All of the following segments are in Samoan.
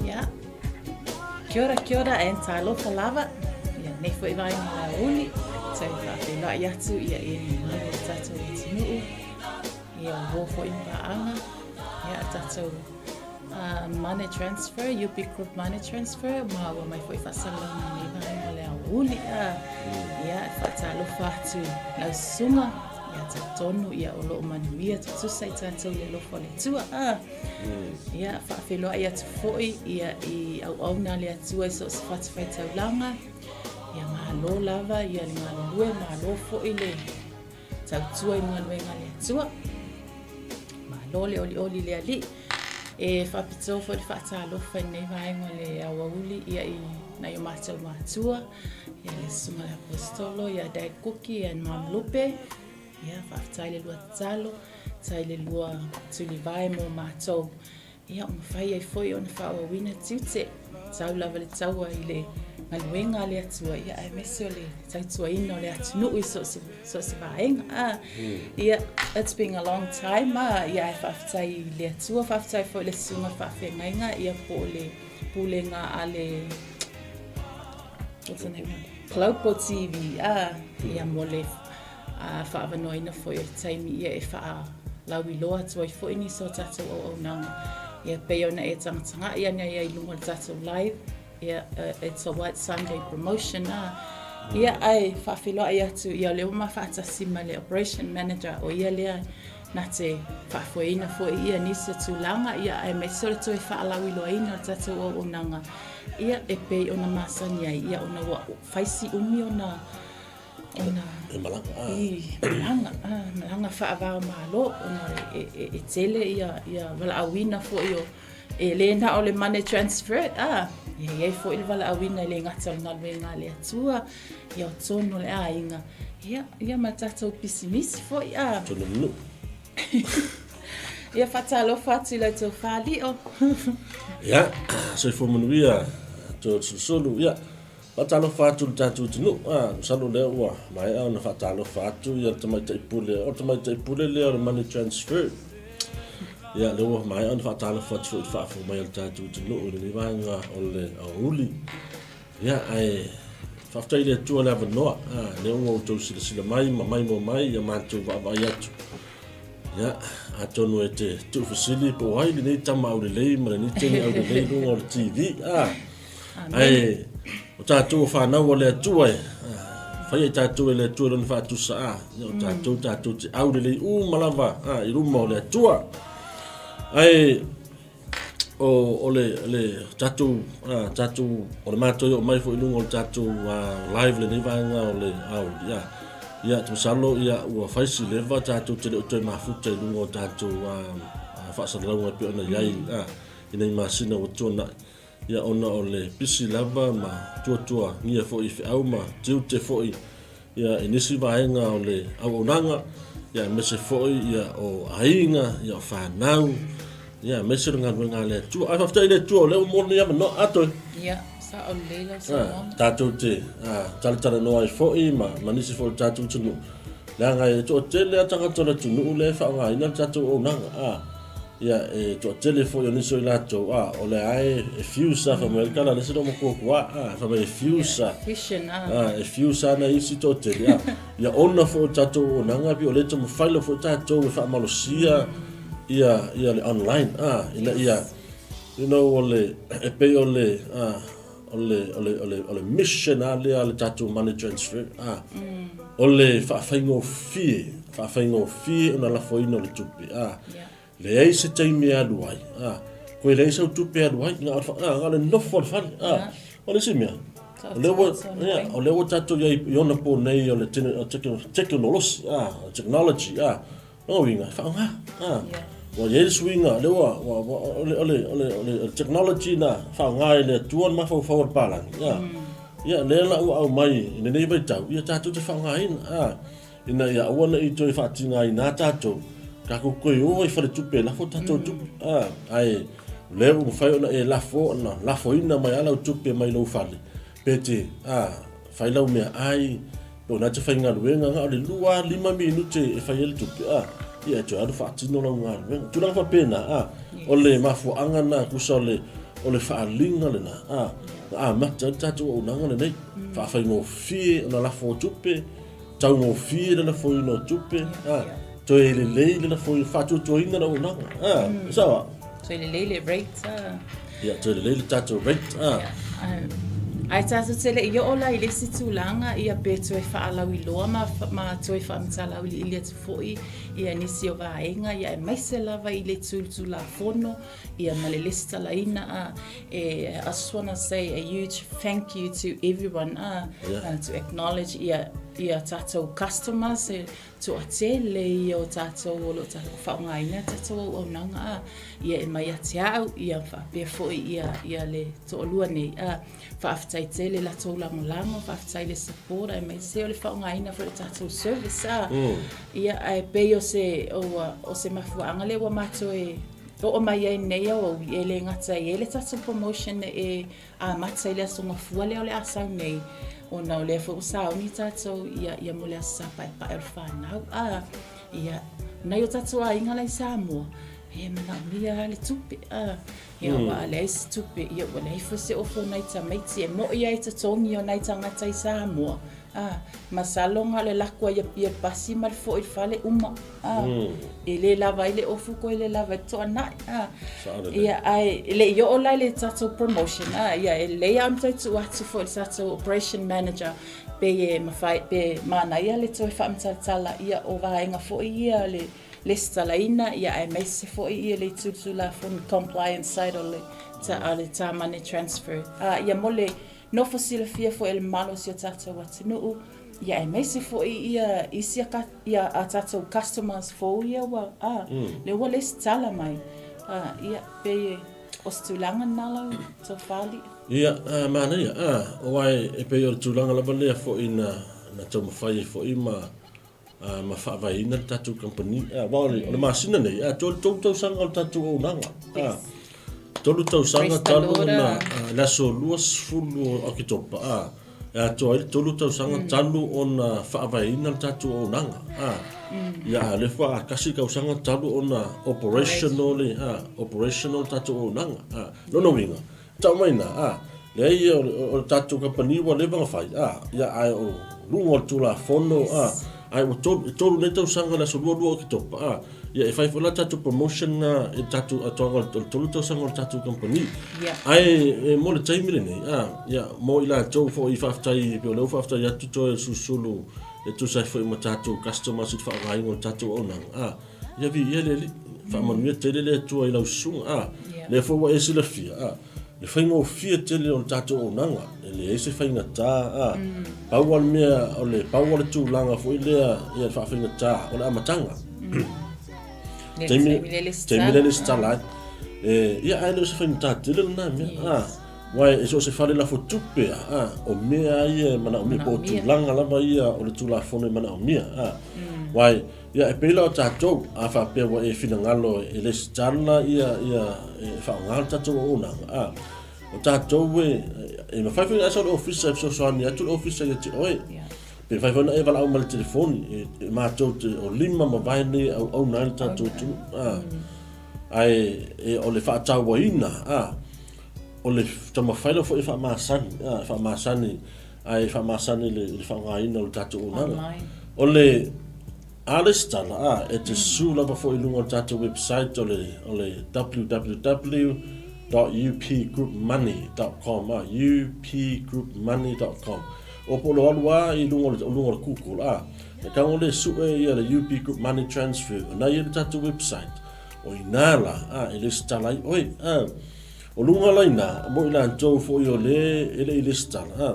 Ia. Kia ora, kia ora, and talofa lava. Ia, nei foi vaenga o le aoauli. Tau faafeiloai atu ia e mamalu o le tatou atunuu. Ia, o uo foi ma paaga. Ia, a tatou money transfer, UB Group Money Transfer, ma ua mai foi faasalalauga i lenei vaega o le aoauli. Ia, e faatalofa atu i lau susuga, ia talitonu ia o lo o manuia tutusa i tatou i le alofa o le Atua. Ia, faafeiloai atu foi ia i auauna a le Atua i so o se fatafaitaulaga. Ia malo lava ia le galulue, malo foi le tautua i galuega a le Atua. Malo le olioli i le Alii. E faapitoa foi le faatalofa i lenei vaega o le aoauli ia i nai o matou matua, ia le Susuga i le Aposetolo ia Dad Kuki and Mom Lupe. Ia faafetai le lua tatalo, faafetai le lua tulivae mo matou. Ia ua mafai ai foi ona faaauauina tiute, tau lava le taua i le galuega a le Atua, ia aemaise o le tautuaina o le atunuu i so o se vaega. Ah, ia, it's been a long time, ah, ia ae faafetai i le Atua, faafetai foi i le susuga faafeagaiga, ia po o le pulega a le, what's the name? Global TV, ah, ia mo le A faaavanoaina foi o le taimi ia e faalauiloa atu ai foi nisi o tatou auaunaga. Ia pei ona e tagatagai ane ai i luga o le tatou live, ia it's a White Sunday promotion a. Ia ae faafeiloai atu ia o lea ua ma faatasi ma le operation manager o ia lea na te faafoeina foi ia nisi o tulaga ia aemaise o le toe faalauiloaina o le tatou auaunaga ia e pei ona masani ai ia ona ua fai si umi ona ona e malaga a i malaga a malaga faava o Malo ona e, e, e tele ia ia valaauina foi o e le na o le money transfer a e i ai foi le valaauina e le gata o le galuega a le Atua ia o tonu o le aiga ia ia ma tatou pisinisi foi a tonu o le nuu. Ia faatalofa atu i la outou faalio. Ia, soifua manuia Toeolesulusulu. Ia, Faatalofa atu i le tatou atunuu. A, masalo o lea ua maea ona faatalofa atu ia le tamaitai pule. O le tamaitai pule lea o le money transfer. Ia, lea ua maea ona faatalofa atu foi i le faafofoga mai a le tatou atunuu i lenei vaega o le aoauli. Ia, ae faafetai i le Atua le avanoa. A, lea ua outou silasila mai ma maimoa mai ia matou vaavaai atu. Ia, atonu e te tuufesili po o ai lenei tama aulelei ma lenei teine aulelei i luga o le TV. A, Ae o tatou o fanau a le Atua e faia i tatou e le Atua i lona faatusa a ia o tatou tatou te aulelei uma lava a i luma o le Atua. Ae o, o le, le tatou, a, tatou, o le matou i oo mai foi i luga o le tatou a, live lenei vaega o le aoauli, a, ia, te masalo ia ua fai si leva tatou te le o toe mafuta i luga o tatou a, a, faasalalauga e pei ona i ai a, i nei masina ua tuanai. Ia ona o le pisi lava ma tuatuagia foi i feau ma tiute foi ia i nisi vaega o le auaunaga, ia aemaise foi ia o aiga, ia o fanau, ia aemaise o le galuega a le Atua. Ae faafetai i le Atua o lea ua maua lenei avanoa. A toe. Ia, sao lelei lau saunoaga. Tatou te talatalanoa ai foi ma, ma nisi foi o le tatou atunuu, leaga e toatele lava tagata o le atunuu lea e faaaogaina le tatou auaunaga. A. Ia, e toatele foi o nisi o i latou, a, o lea lava e fuse a, fai mai le tala a le isi loomakuakua, a, fai mai e fuse a. Fusion, a. A, e fuse a nai isi toatele, a. Ia, ona foi o le tatou auaunaga, pei o lea e taumafai lava foi tatou e faamalosia ia, ia le online, a, ina ia, you know, o le, e pei o le, a, o le, o le, o le, o le mission lava lea a le tatou money transfer, a, o le faafaigofie, faafaigofie ona lafoina o le tupe, a, leai se taimi e alu ai, a, koe leai sau tupe e alu ai, na o le, a, na o le nofo i le fale, a, o le isi mea, o lea ua, ia, o lea ua tatou i ai i ona po nei o le tekonolosi, a, technology, a, Lona uiga, e faaaoga. A, ua i ai le suiga, lea ua, ua, ua, o le, o le, o le, o le, o le technology na faaaoga e le Atua le mafaufau o le palagi. A, ia, lea la ua aumai i lenei vaitau, ia tatou te faaaogaina, a, ina ia aua ne i toe faatigaina a tatou, tatou toe o ai i faletupe e lafo tatou tupe. A, ae o lea ua mafai ona e lafo, ona lafoina mai lava lau tupe mai lou fale, pe te, a, fai lau meaai, Po o lena e te faigaluega, na o le 2 5 minute e fai ai le tupe, a, ia e toe alu faatino lau galuega. Tulaga faapena, a, o le mafuaaga lena, tusa o le, o le faaaliga lena, a, na amata ai le tatou auaunaga lenei. Faafaigofie ona lafo o tupe, taugofie le lafoina o tupe, a, toe lelei le lafoina, faatuatuaina le auaunaga, a, e sao a? Toe lelei le rate, a. Ia, toe lelei le tatou rate, a. Ae tatou te le i oo la i le isi tulaga, ia pe toe faalauiloa ma, ma toe faamatala auiliili atu foi ia nisi o vaega, ia aemaise lava i le Tulafono ia ma le lesitalaina, a. E, I just wanna say a huge thank you to everyone, a, yeah. to acknowledge ia, ia tatou customers, e, Toatele ia o tatou o lo o tatou faaaogaina tatou auaunaga a ia e mai ia te au ia faapea foi ia ia le toalua nei a faafetai tele latou lagolago faafetai le support aemaise o le faaaogaina foi o le tatou service a ia ae pei o se o, o se mafuaaga lea ua matou e oo mai ai nei aoauli e le gata i ai le tatou promotion e Amata i le Aso Gafua lea o le a sau nei, ona o lea foi ua sauni tatou ia, ia mo le Aso Sa Paepae o le Fanau. A, ia, nai o tatou aiga la i Samoa, e manaomia lava le tupe. A, ia, mm. ua leai se tupe, ia, ua leai foi se ofo o nai tamaiti e mo'i ai totogi o nai tagata i Samoa. A, masalo na o le lako ai ia pasi ma le foi i le fale uma. A, e le lava ai le ofu koe le lava ai le toanai. A, ia, ae e le i oo la i le tatou promotion, a, ia, e lelei lava ona toe tuu atu foi i le tatou operation manager pe e mafai, pe manaia le toe faamatalatala, ia, o vaega foi ia le lesitalaina, ia, aemaise foi ia le itu Tulafono compliance side o le, o le ta money transfer. A, ia, mo le Nofo silafia foi e le mamalu o si o tatou atunuu, ia aemaise foi ia isi a, ia a tatou customers fou ia ua, a, lea ua lesitala mai. A, ia, pei e, o se tulaga lena lau tofa-alii. Ia, a, manaia, a, aua e pei o le tulaga lava lea foi na, na taumafai ai foi ma, a, ma faavaeina le tatou kamupani. A, aua o le, o le masina nei, a, toe 3 tausaga o le tatou auaunaga. A, 3 tausaga talu ona, a, le aso 20 o Oketopa, a, e atoa ai le 3 tausaga talu ona faavaeina le tatou auaunaga. A, ia, a, lea foi a tasi tausaga talu ona operational le, a, operational le tatou auaunaga. A, lona uiga, Tau mai ina, a, leai o, o le tatou kamupani ua leva ona fai, a, ia, ae o luga o le Tulafono, a, ae ua tolu, e tolu nei tausaga i le aso 22 o Oketopa, a, ia, e fai foi la tatou promotion na i le tatou atoaga o le tolu tausaga o le tatou kamupani. Yeah. Ae e, mo le taimi lenei, a, ia, mo i latou foi faafetai, pei o lea ua faafetai atu toe Lusulu e tusa ai foi ma tatou customers i le faaaogaina o le tatou auaunaga, a, Ia viia le Alii, faamanuia tele le Atua i lau susuga, a, lea foi ua e silafia, a, le faigofie tele o le tatou auaunaga, e leai se faigata, a, pau lava le mea, o le, pau lava le tulaga foi lea, ia le faafaigata, o le amataga. Taimi, taimi lea lesitala ai. E, ia, ae le o se faigata tele lena mea, a, aua e so o se fale lafo tupe, a, o mea lava ia e manaomia, po o tulaga lava ia o le Tulafono e manaomia, a, aua e, Ia, e pei la o tatou, a faapea ua e finagalo e lesitala ia, ia, e faaaoga le tatou auaunaga, a, o tatou e, e mafai foi ona e sau i le ofisa e fesoasoani atu le ofisa ia te oe. Pe mafai foi ona e valaau mai i le telefoni, e, e matou te, o lima ma vae nei e auauna ai le tatou atunuu. A. Ae e, o le faatauaina, a, o le taumafai lava foi e faamasani, a, e faamasani, ae faamasani i le, i le faaaogaina o le tatou auaunaga. O le, a lesitala, a, e te susu lava foi i luga o le tatou website o le, o le www.upgroupmoney.com, a, upgroupmoney.com. O po o le alu lava i luga o le, luga o le Google, a, e tago le sue ia le UP Group Money Transfer, o na i le tatou website. O ina la, a, e lesitala ai oe, a. O luga la ina, mo i latou foi o le e le i lesitala, a.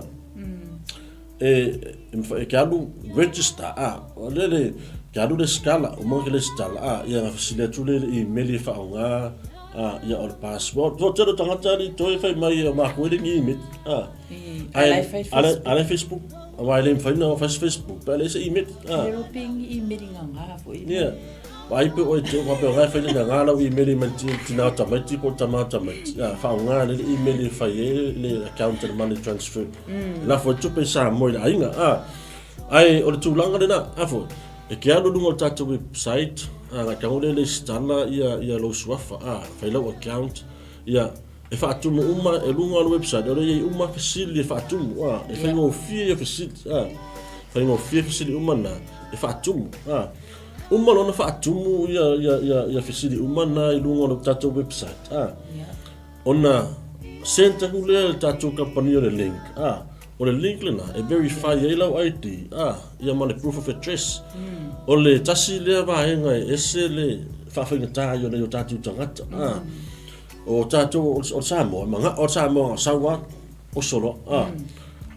E, e, e ke alu register, a, o le le, ke alu lesitala, o mo ke lesitala, a, ia nga fesili atu le le email e whaonga, a, ia o le password. To tele tangata li toi whai mai o mākou e le ngi email, a. Ai, ala, ala Facebook, awa e le mwhai na o Facebook, pe ala se email, a. Le rope ngi email nga nga fo email. Yeah. Ai pe oe te wape o ngai whai nga ngā lau email i mai tina o tamaiti po tama o tamaiti. A, wha ngā le email i whai e le account and money transfer. La fo tupe sa moi la ainga. A, ai o le tūlanga le na, a fo, e ke alu lunga o tātou website, a, ngai kango le le stala ia, ia lou suafa, a, whai lau account, ia, e whaatumu uma e lunga o le website, o le iei uma fesili e whaatumu, a, e whaingofie ia fesili, a, whaingofie fesili uma na, e whaatumu, a, Uma loa ona faatumu ia, ia, ia, ia fesili uma na i luga o le tatou website, a. Yeah. Ona send aku lea i le tatou company o le link, a. O le link lena e verify ai lau ID, a, ia ma le proof of address. O le tasi lea vaega e ese le faafaigata ai o nai o tatou tagata, a. O tatou o le Samoa, e mana'o le Samoa na sau lava, oso loa, a.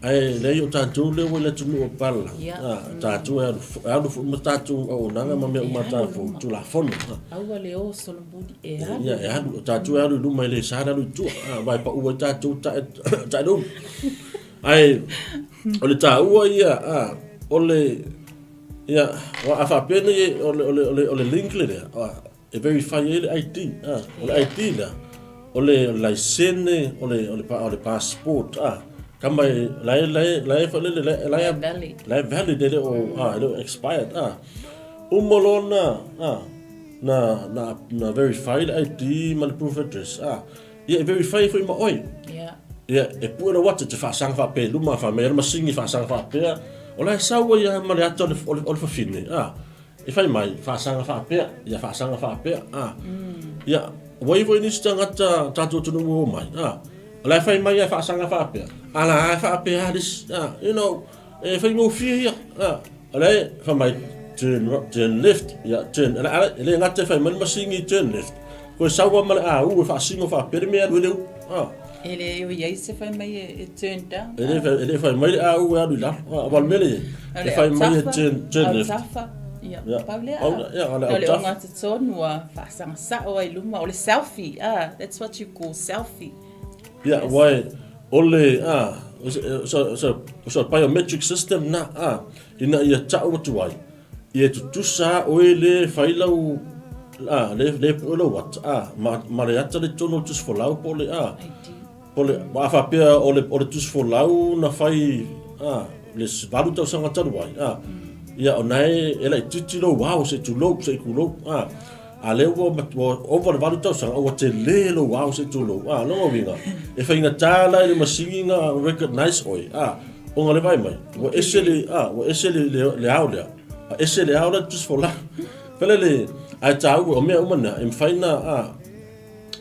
Ae leai o tatou lea ua i le atunuu o papalagi, a, tatou e alu, e alu foi ma tatou auaunaga ma mea uma a tatou Tulafono, a. Aua le o solomuli e alu. Ia, e alu, o tatou e alu i luma e le sa le alu i tua, a, aua e pau ai tatou tae, tae le ulu. Ae, o le taua ia, a, o le, ia, a faapea nei, o le, o le, o le, o le link lea, a, E verify ai le ID, a, o le ID lea, o le laisene, o le, o le, o le passport, a, kama e, la e, la e, la e whalele, la e, la e, valid. La e valid e le o, a, e le o expired, a. Uma loa na, a, na, na, na verify le ID ma le proof address, a. Ia, e verify foi ma oe. Yeah. Ia, e pue lau ata te whaasanga whaapea i luma, wha mea le masingi whaasanga whaapea, o la e sau ai a ma le ata o le, o le, o le whawhine, a. E whai mai, whaasaga whaapea, ia whaasaga whaapea, a. Ia, ua iho i nisi tangata tātou atunuu ua o mai, a. O la e whai mai a whaasaga whaapea, a la e whaapea a lisi, a, you know, e whaingofie ia, a. O la e whai mai, turn, turn left, ia, turn, ala, ala, e le ngata e whai mai le masingi turn left. Koe saua ma le a u e whaasingo whaapea le mea alu e le u, a. E le o iai se whai mai e, e turn down. E le, e le whai mai le a u e alu i lalo, a, wa le mele e, e whai mai e turn, turn left. Autafa, ia, Ia. pau lea. Pau lea, ia, o le O le autafa. onga totonu a whaasaga sao ai luma, o le selfie, ah, that's what you call selfie. Ia, wai, o le, a, o se, o se biometric system na, a, ina ia tau atu ai, ia tutusa a oe le whai lau, a, le, le pue lau ata, a, ma, ma le ata le tonu o le tusifolau po o le, a, po o le, a faapea o le, o le tusifolau na fai, a, le 8 tausaga talu ai, a, ia, o na e, e laitiiti lou ao se i tulou, se i kulou, a, a lea ua, ua ova le 8 tausaga, ua tele lou ao se i tulou, a, lona uiga, e faigata la i le masini na recognize oe, a, ona le vaai mai, ua ese le, a, ua ese le, le, le ao lea, a ese le ao lea tusifolau. Fele le, ae taua, o mea uma na, e mawhai na, a,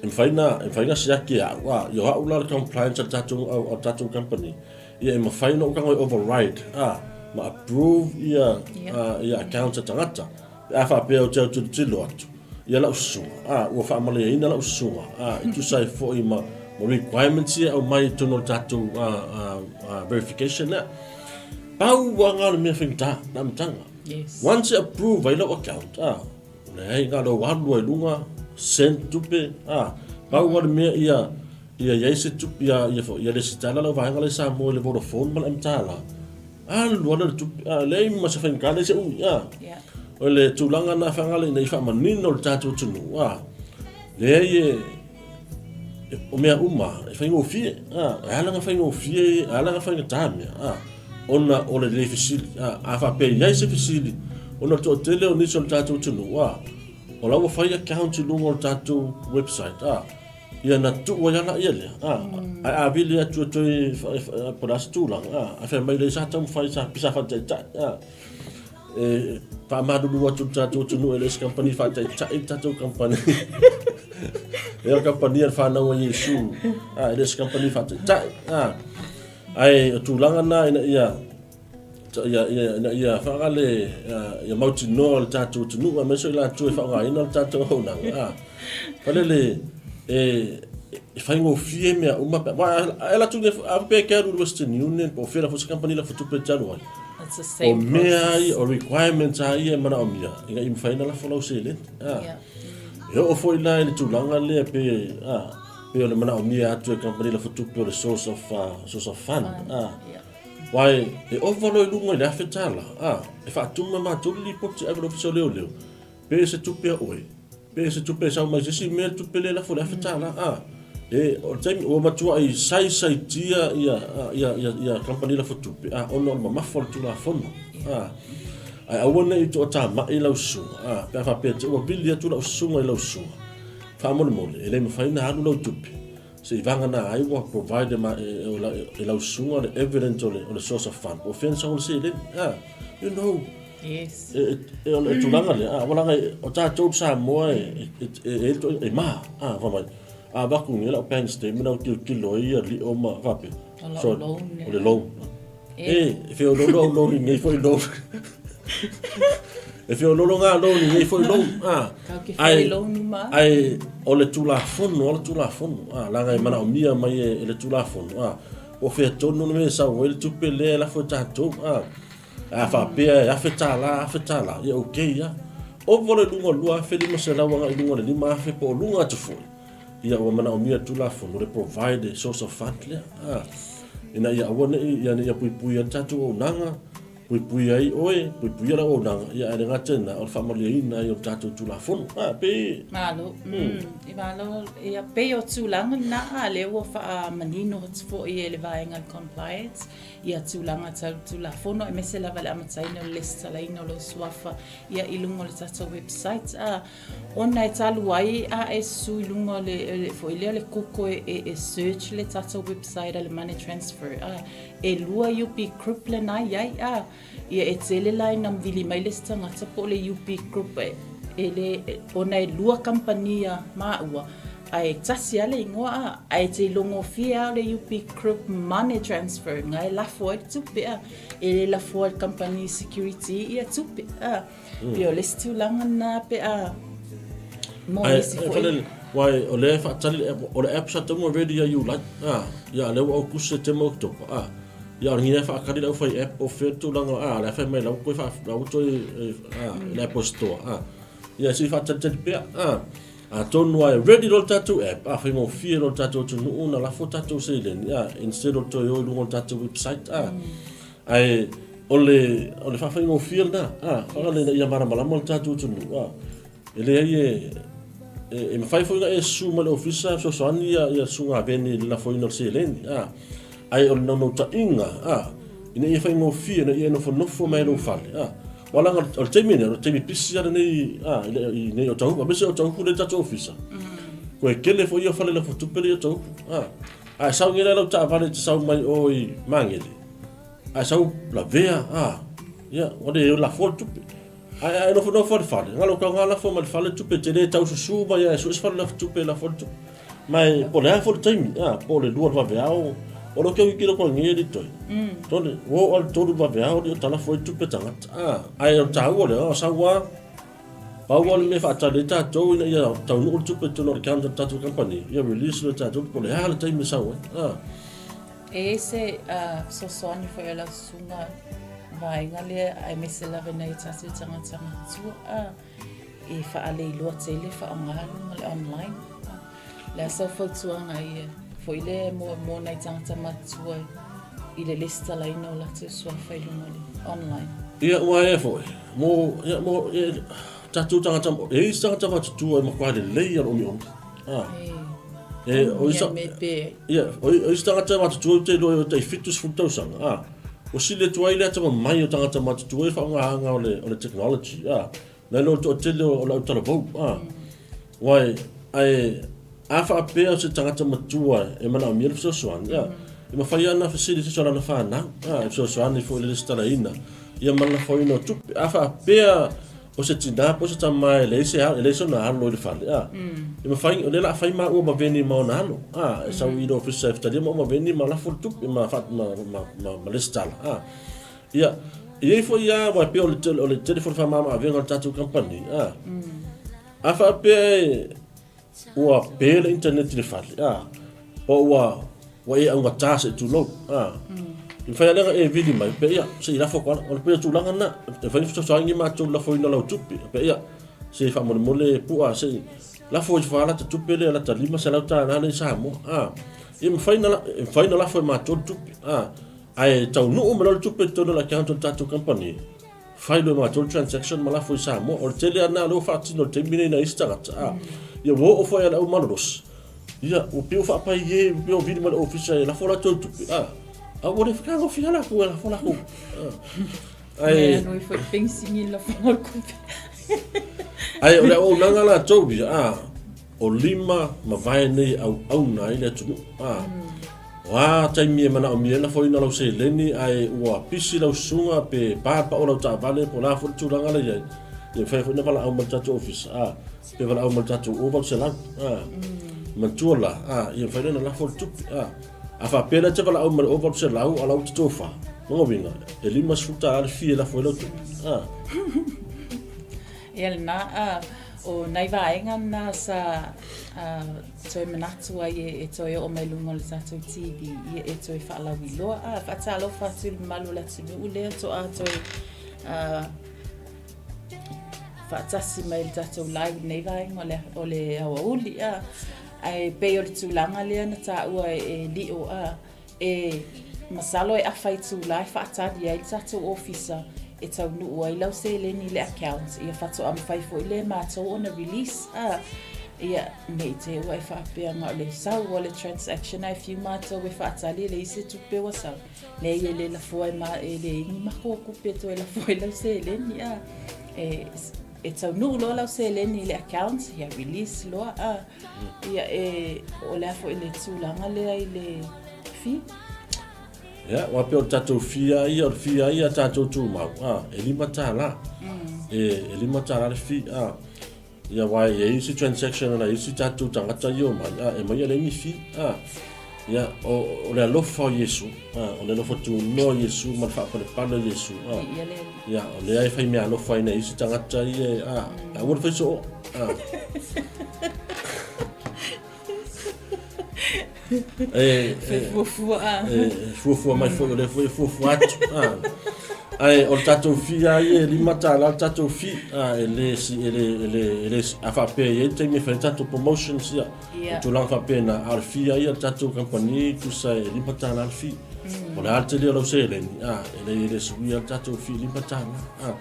e mawhai na, e mawhai na siaki e au, a, i o au la le compliance a le tatou, a, a le tatou company, ia e mawhai na ukanga e override, a, ma approve ia, a, ia accounts a tagata, pe a whaapea o te au tilotilo atu, ia lau susuga, a, ua whaamaleaina lau susuga, a, e tusa ai foi ma, ma requirements ia au mai i tonu o le tatou, a, a, a, verification lea. Pau a ngā le mea whaingata, nā mtanga. Yes. Once e approve ai lau account, a, leai ngā lau alu ai lunga, send tupe, a, pau a le mea ia, ia iai se tupe, ia, ia, ia lesitala lau vaega lai Samoa i le Vodafone ma le MTala. Alu ala le tupe, a, leai ma se whaingata, leai se umi, a. Yeah. O le tulaga na whangale ina i whaamanino le tātou atunuu, a, leai e, o mea uma, e whaingofie, a, e ala nga whaingofie, e ala nga whaingatā mea, a, ona o le lei fesili, a, a whaapea i ai se fesili, ona toatele o nisi o le tātou atunuu, a, O la ua fai accounts i luga o le tatou website, a, ia na tuu ai lava laia lea, a, ae a vili atu e toe po o le a se tulaga, a, ae fai mai leai sa taumafai sa pei sa faataitai, a. E faamalulu atu i le tatou atunuu e le o se kamupani faataitai le tatou kamupani. E o le kamupani a le fanau a Iesu, a, e le o se kamupani faataitai, a. Ae o tulaga na ina ia ia, ia, ina ia faagale ia mautinoa le tatou atunuu aemaise o i latou e faaaogaina le tatou auaunaga. A, falele e, e faigofie mea uma. A e alu atu nei, a faapea e te alu i le Western Union po o fea lava se kamupani lafo tupe e te alu ai. It's the same O mea ia, o requirements lava ia e manaomia ina ia mafai ona lafo lau seleni. A, E oo foi la i le tulaga lea pe, a, pe o le manaomia atu e kamupani lafo tupe o le source of, source of fund. A, Aua e ova loa i luga i le $1,000, ā, e faatumu e matou le lipoti e ave i le Ofisa o Leoleo, pe se tupe a oe, pe se tupe e sau mai se isi mea le tupe lea e lafo i le $1,000, ā. E, o le taimi, ua matuai saisaitia ia, ia, ia, ia kamupani lafo tupe, ā, ona o le mamafa o le Tulafono, ā. Ae aua ne i toatamai lau susuga, ā, pe a faapea te ua vili atu lau susuga i lau susuga, faamolemole, e le mafai ona alu lau tupe. Se i vagana ai ua provide ma e lau susuga le evidence o le source of fund. Po o fea na sau ai le seleni. Ah, you know. Yes. E, o le tulaga lea, ah, ua laga o tatou Samoa e, e, e, e, e ma, ah, fa mai. A vaku nge lau bank statement au tilotilo ai ia lio ma faapea. O lau loan. O le loan. E, e feoloolo au loan i nei foi loan. E feoloolo ngā loan i nei foi loan. Ah. Kau ke whai loan uma. Ai, o le Tulafono, o le Tulafono. Ah, leaga e manaomia mai e, e le Tulafono. Ah, o fea tonu le mea e sau ai le tupe lea e lafo e tatou. Ah, a faapea e $1,000, $1,000, ia okay ia. Ova loa i luga o le 2,500 agai i luga o le 5,000 po o luga atu foi. Ia ua manaomia le Tulafono le provide source of fund lea. Ah, ina ia aua ne i, ia, ia puipui ai le tatou auaunaga, puipui ai oe, puipuia lau auaunaga, ia ae le gata i lena, o le faamalieina ai o le tatou Tulafono. Ah, pe... Malo. Mm. I malo, ia, pei o tulaga lena, a lea ua faamanino atu foi e le vaega o le compliance, ia tulaga tau Tulafono, aemaise lava le amataina o le lesitalaina o lou suafa, ia, i luga o le tatou website. Ah, Ona e talu ai a e susu i luga o le, foi lea o le Google e, e search le tatou website a le Money Transfer, a, e lua UB Group lena i ai, a, ia e tele la ina vili mai le isi tagata po o le UB Group e, e le, ona e lua kamupani a māua, ae tasi lava le igoa, a, ae te ilogofie lava o le UB Group Money Transfer, na e lafo ai le tupe, a, e le lafoa e le kamupani security ia tupe, a. Pei o le isi tulaga lena pe a mo nisi foi. Wai, o lea e faatali le app, o le app sa taunga ready ia Iulai, a, ia lea ua Aukusi, Setema, Oketopa, a, ia o lenei e faatali le aufai app o fea le tulaga, a, lea fai mai la ua toe faa, la ua toe, a, le Apple Store, a, ia se i faatalitali pea, a, atonu lava e ready loa le tatou app, a, faigofie loa le tatou atunuu ona lafo tatou seleni, a, instead o le toe o i luga o le tatou website, a, ae, O le, o le faafaigofie lena, a, faagale ina ia malamalama le tatou atunuu, a, e leai e, e, e mafai foi ona e susu mai le ofisa e fesoasoani ia, ia susuga Veni i le lafoina o le seleni, a, ae o le naunautaiga, a, ina ia faigofie, ina ia e nofonofo mai lou fale, a, aua leaga o le taimi lenei, o le taimi pisi lava lenei, a, i, le, i nei Otahuhu, aemaise Otahuhu lea i le tatou ofisa, koe tele foi ia fale lafo tupe lea i Otahuhu, a, a e sau nei la lau taavale e te sau mai o i Magele, Ae sau lavea, a, ia, ua le lafo le tupe. Ae a e nofonofo i le fale, galo tau ngā lafo mai le fale tupe, te le tau susu mai a e sue se fale lafo tupe e lafo le tupe. Ma e, po o le a foi le taimi, a, po o le 2 le vaveao, o lo keu i kilo koe nge li toi. Tole, ua oo a le 3 le vaveao li o talafo ai tupe tagata, a, ae o le taua lea, o sau a, pau a le mea faatali ai tatou ina ia taunuu le tupe i totonu o le account a le tatou company, ia release loa e tatou po o le a le taimi e sau ai, a. E i ai se fesoasoani foi a lau susuga vaega lea aemaise lava nai o tatou tagata matua e faaleiloa tele faaaoga luga o le online. O le a sau fautuaga ia foi lea mo nai tagata matua i le lesitalaina o latou suafa i luga o le online. Ia ua ea foi, mo, ia, mo, ia, tatou tagata, e i ai isi tagata matutua e matua lelei lava le omiomi. Ah. E, o isa, ia, o isi tagata matutua ou te iloa e tai 70 tausaga, ah. Ua sili atu ai le atamamai o tagata matutua i le faaaogaina o le technology, ah. Nai lo le toatele o le autalavou, a. Aua ae a faapea o se tagata matua e manaomia le fesoasoani, a, e mafai lava ona fesili i se isi o lana fanau, a, e fesoasoani foi i le resitalaina ia ma le lafoina o tupe. A faapea o se tina po o se tama e leai se e leai sona alo i le fale, a, e mafai, o lea o le a fai maua ma veni ma ona alo, a, e sau i le ofisa e talia maua ma veni ma lafo le tupe ma ma ma ma ma resitala, a. Ia, e i ai foi lava, aua e pei o le o le tele foi o le faamama-avega o le tatou kamupani, a. A faapea e ua pe le internet i le fale, a, po ua ua e augata se i tulou, a, e mafai lava lea ona e vili mai, pe ia, se i lafo atu lava. O le pei o le tulaga lena, e mafai ona fesoasoani matou i le lafoina o lau tupe, pe ia, se i faamolemole Pua, se i lafo ifo lava lata tupe lea, lata $500 lea i Samoa, a. Ia, e mafai ona, e mafai ona lafo e matou le tupe, a, ae taunuu mai loa le tupe i totonu o le account o le tatou kamupani, Fai loa e matou le transaction ma lafo i Samoa. O le tele lava lena o lea ua faatino i le taimi lenei nai isi tagata. A, ia ua oo foi i le au malolosi. Ia, ua pei ua faapai e, ua pei ua vili mai le ofisa e lafo latou tupe. A, a ua le fetagofie lava latou e lafo latou. A, ae... Mea noi foi pensi ni lafo o tupe. Ae o le auaunaga latou ia, a, o lima ma vae nei e auauna ai le atunuu. A, o a taimi e manaomia ai lafoina lau seleni ae ua pisi lau susuga pe pa le pao o lau taavale po o le a foi le tulaga la i ai, ia mafai foi ona valaau mai le tatou ofisa, a, pe valaau mai le tatou 0800. A, manatua la, a, ia mafai lea ona lafo le tupe. A, a faapea la e te valaau mai le 0800 a o la ua te tofa, lona uiga, e $50 le fee e lafo ai lau tupe. A. Ia lena, a, o nai vaega na sa toe manatu ai e toe oo mai luga o le tatou TV, ia e toe faalauiloa. A, faatalofa atu i le mamalu o le atunuu lea toa toe faatasi mai i le tatou live i lenei vaega o le, o le aoauli. A, ae pei o le tulaga lea na taua e Lio, a, E masalo e afa itula e faatali ai le tatou ofisa e taunuu ai lau seleni i le account, ia faatoa mafai foi lea e matou ona release a ia ne i te i ua e faapea na o le sau o le transaction ae fiu matou e faatali e leai se tupe ua sau. Leai e le lafoa e ma e leai ni matou tupe e toe lafoa ai lau seleni a e e taunuu loa lau seleni i le account ia release loa a Ia, e, o le a foi le tulaga lea i le fee? Ia, aua pei o le tatou fee lava ia, o le fee lava ia a tatou tumau, a, e $5. E, e $5 le fee, a. Ia, aua e i ai isi transaction a nai isi tatou tagata ia e omai, a, e aumai e leai ni fee, a. Ia, o, o le alofa o Iesu, a, o le alofa tunoa o Iesu ma le faapalepale o Iesu, a. Ia, o lea e fai meaalofa ai nai isi tagata ia, a, aua le fai soo, a. E, e, fuafua, a. E, fuafua mai foi, o lea foi e fuafua atu, a. Ae, o le tatou fee lava ia e $5 le tatou fee, a, e le, e le, e le, e le, a faapea e i ai le taimi e fai ai tatou promotions, ia, o tulaga faapena, a o le fee lava ia a le tatou kamupani, tusa e $5 le fee. O le a le tele o lau seleni, a, e le, e le suia le tatou fee $5, a.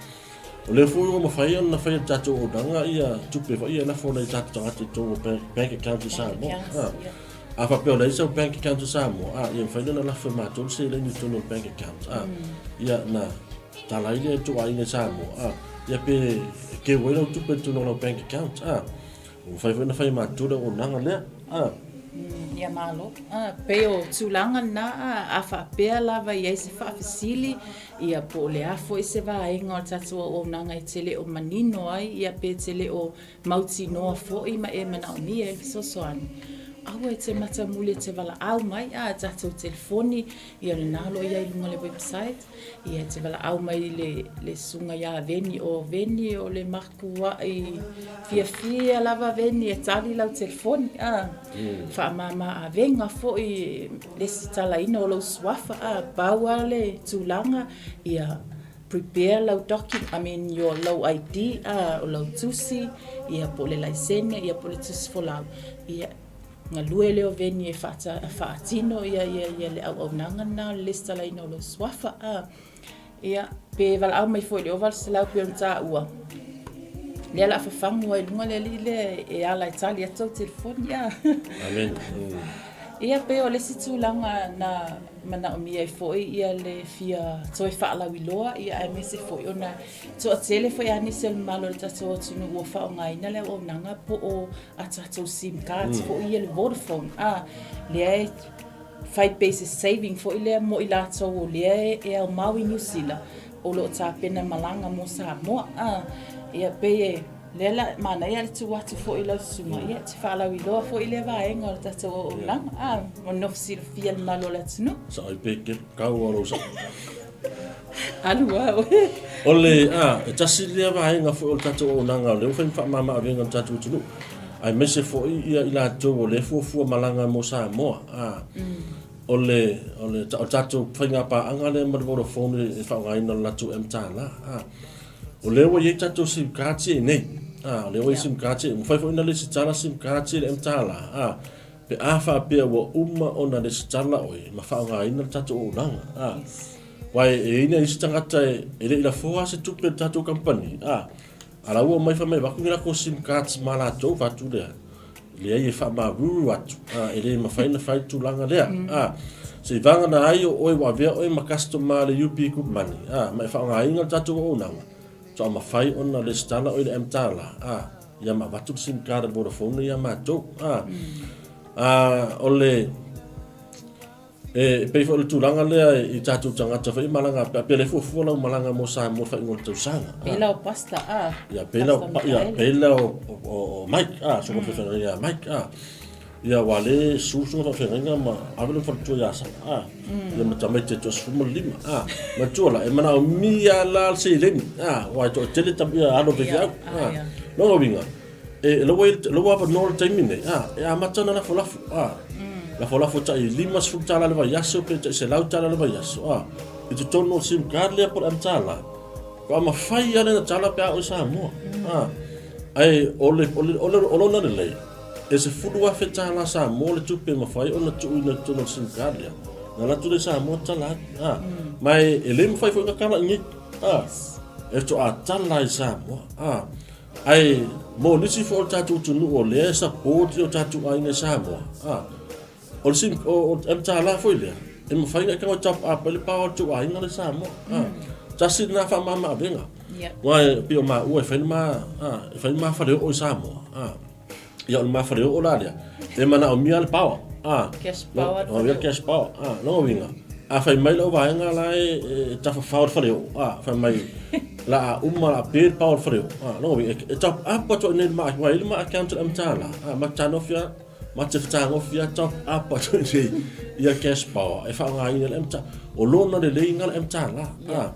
O lea foi ua mafai ona fai e le tatou auaunaga ia tupe foi ia e lafo nai tatou tagata i totonu o bank, bank account i Samoa. A, a faapea o leai sau bank account i Samoa, a, ia mafai lea ona lafo e matou le seleni i totonu o le bank account. A, ia na tala ai lea e tou aiga i Samoa, a, ia pe keu ai lau tupe i totonu o lau bank account. A, Ua mafai foi ona fai e matou le auaunaga lea. A. Ia malo. A, pei o tulaga lena, a, a faapea lava i ai se faafesili, ia po o le a foi se vaega o le tatou auaunaga e te le o manino ai, ia pe te le o mautinoa foi ma e manaomia ai le fesoasoani, aua e te matamuli e te valaau mai, a, tatou telefoni, ia lena o lo o i ai i luga o le website. Ia e te valaau mai i le, le susuga ia Veni, o Veni o le matua'i fiafia lava Veni e tali lau telefoni, a. Faamama avega foi le resitalaina o lou suafa, a. Pau lava le tulaga, ia prepare lau document, I mean your, lau ID, a, o lau tusi, ia po o le laisene, ia po o le tusi folau, ia, Galue lea o Veni e faatino ia ia le auaunaga lena o le lesitalaina o lou suafa. A, ia, pe valaau mai foi i le 800 pei ona taua, lea o le a fafagu ai i luga le alii lea e ala e tali atu au telefoni. A. Amen. Ia, pei o le isi tulaga na manaomia ai foi ia le fia toe faalauiloa, ia aemaise foi ona toatele foi lava nisi o le mamalu o le tatou atunuu ua faaaogaina le auaunaga po o a tatou sim cards foi ia le Vodafone, a, lea e fai pei se saving foi lea mo i latou o lea e aumau i Niu Sila o lo o tapena malaga mo Samoa, a, ia pei e Lea la, manaia le tuu atu foi i lau susuga, ia, e te faalauiloa foi lea vaega o le tatou auaunaga, a, mo le nofo silafia i le mamalu o le atunuu. Sao ai pe ke kau o lou sao. Alu lava oe. O le, a, e tasi lea vaega foi o le tatou auaunaga o lea ua fai ma faamama-avega i le tatou atunuu, aemaise foi ia i latou o lea e fuafua malaga mo Samoa, a, o le, o le, o le tatou faiga paaga lea ma le Vodafone e faaaogaina o le latou mTala, a. O lea ua i ai tatou sim cards ia i inei. A, o lea ua i ai sim cards ia. Ua mafai foi ona lesitala sim cards ia i le mTala. A, pe a faapea ua uma ona lesitala oe ma faaaogaina le tatou auaunaga. A, aua e i ai nai isi tagata e le i lafoa lava se tupe i le tatou kamupani. A, a la ua omai fai mai avatu ni latou sim cards ma latou, fai atu lea, Leai e faamalulu atu, a, e le mafai ona fai le tulaga lea. A, seivagana ai o oe ua avea oe ma customer a le UB Group Money, a, ma e faaaogaina le tatou auaunaga, faatoa mafai ona lesitala oe i le mTala, a, ia ma avatu le sim card a le Vodafone ia matou. A, a, o le. E pei foi o le tulaga lea i tatou tagata foi e malaga pe pe le fuafua lau malaga mo Samoa i le faaiuga o le tausaga. Pei la o Pastor a. Ia pei la o ia pei la o o Mike a susuga faafeagaiga ia Mike a. Ia aua le susu susuga faafeagaiga ma ave lona faletua ia Sala a. Ia ma tamaiti e toa-15 a. Matua la e manaomia la le seleni a aua e toatele ia alo o faifeau a. Lona uiga E lau ai lau avanoa le taimi nei, a, e amata ona lafolafo, a. Lafolafo tai $50 le vaiaso pe tai $100 le vaiaso, a. I totonu o le sim card lea po o le mTala, faatoa mafai lava lea ona tala pe a oo i Samoa, a. Ae o le, o le, o le, o lona lelei, e $10,000 Samoa le tupe e mafai ona tuuina i totonu o le sim card lea, ona alu atu lea i Samoa tala ai, a. Ma e le mafai foi ona tala i inei, a. E faatoa tala i Samoa, a. Ae mo nisi foi o le tatou atunuu o lea e support i o tatou aiga i Samoa, a, o le sim, o, o mTala foi lea, e mafai ona e tago e top up ai le power o le tou aiga lea i Samoa. A, tasi lena faamama avega. Aua e pei o maua e fai le ma, a, e fai le ma faleoo i Samoa. A, ia o le ma faleoo la lea, e manaomia le power. A, Cash power. No, no, cash power. A, lona uiga, a fai mai lau vaega la e, e tafafao le faleoo, a, fai mai, la a uma la pe le power le faleoo. A, lona uiga, e, e top up atu ai nei le ma, aua e i le ma account le mTala. A, ma tanofi a, ma te fetagofi a top up atu ai nei ia cash power e faaaogaina le mTala. O lona leleiga le mTala. A,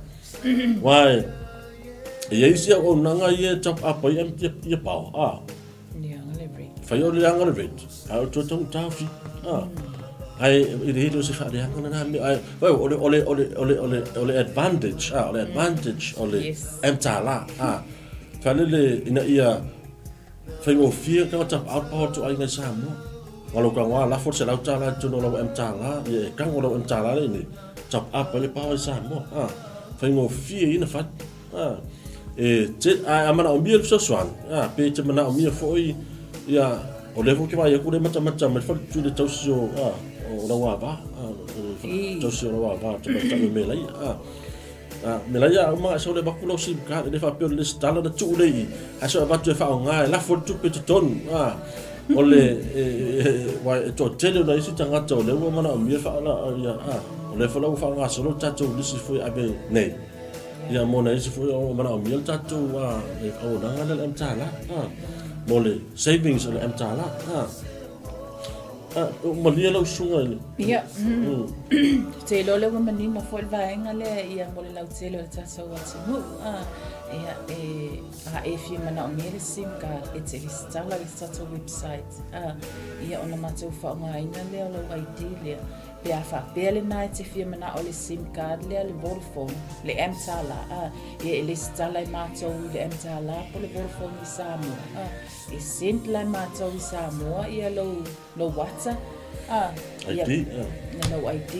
aua e, e i ai isi auaunaga ia e top up ai ia power. A, Leaga le rate. Fai o le leaga le rate. Ae o le toe taugata fi. Ah. Ae e le o se faaleaga lena mea. Ae vai o le o le o le o le o le o le advantage, ah, o le advantage o le Yes. mTala. Ah. Faalele ina ia faigofie tagata paopao atu aiga i Samoa. Aua lou tago lava lafo le $100 i totonu o lau mTala, ia e tago lau mTala lea i inei, top up ai le power i Samoa. Ah. Faigofie ia ona fai. A, e te, a, a manaomia le fesoasoani, a, pe te manaomia foi, ia, o lea foi ou te vaai atu o lea e matamata mai le faletui le tausi o, a, o Lauava, a, o le tausi o Lauava, tamaitai o Melaia, a. A, Melaia, a uma sau le avatu lau sim card, e le faapea o le lesitala na tuu lea i i, ae sau e avatu e faaaoga, e lafo le tupe i totonu, a. O le, e, e, e, e toatele o nai isi tagata o lea ua manaomia faala, ia, a, o lea foi la ua faagasolo le tatou lisi foi e ave nei. Ia mo nai isi foi o manaomia le tatou auaunaga lea le mTala mo le savings o le mTala. Malie lau susuga i le. Ia. Ou te iloa o lea ua manino foi le vaega lea ia mo le lautele o le tatou atunuu. Ia e a e fia manaomia le sim card e te resitala i le tatou website. Ia ona matou faaaogaina lea o lau ID lea. Pe a faapea lena e te fia manao le sim card lea le Vodafone, le mTala, a, ia e lesitala e matou i le mTala po le Vodafone i Samoa, a, e send la e matou i Samoa ia lou, lou ata, a, ia, ID, a. Ia lou ID,